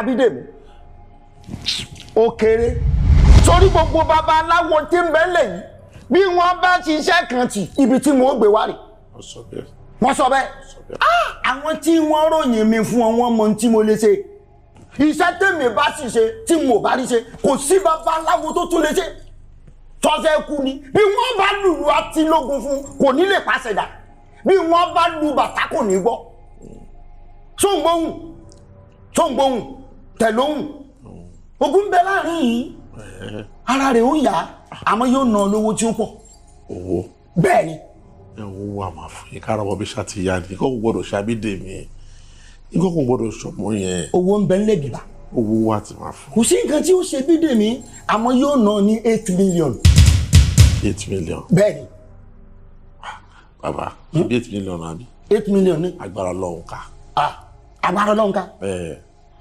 Abídèmí, ó kéré torí gbogbo babaláwo tí ń bẹ ńlẹ̀ yìí, bí wọ́n bá ṣiṣẹ́ kan tì, ibi tí mo gbé wá rè. Wọ́n sọ bẹ́ẹ̀. Wọ́n sọ bẹ́ẹ̀. Ah, àwọn tí wọ́n ròyìn mi fún ọ, wọ́n mọ ohun tí mo lè ṣe. Iṣẹ́ tèmi bá sì ṣe, tí mo bá rí ṣe, kò sí babaláwo tó tún lè ṣe. Tọ́sẹ̀ kú ni. Bí wọ́n bá lùlù atilógun fún, kò ní lè pàṣẹ dà. Bí wọ́n bá lu bàtà, kò ní gbọ́. Sóńgbóhùn sóńgbóhùn tẹ̀lóhùn, ogun bẹ láàrin yìí. Ara rẹ̀ ó yá, àmọ́ yóò ná lówó tí ó pọ̀. Owó? Bẹ́ẹ̀ ni. Ẹ wo, wà máa fún yín kára wọn bí ṣàtìyá ni kò gbọdọ̀ ṣàbídèmí, nǹkan kò gbọdọ̀ ṣọmọ yẹn. Owó ń bẹ ńlẹ̀ bìbà. Owó wà tí máa fún. Kò sí nǹkan tí ó ṣe Bídèmí, àmọ́ yóò ná ní 8 million. 8 million? Bẹ́ẹ̀ ni. Bàbá, ṣebí 8 million àbí? 8 million ni. Agbára Ọlọ́run ká. Ah, agbára Ọlọ́run ká. Ẹ.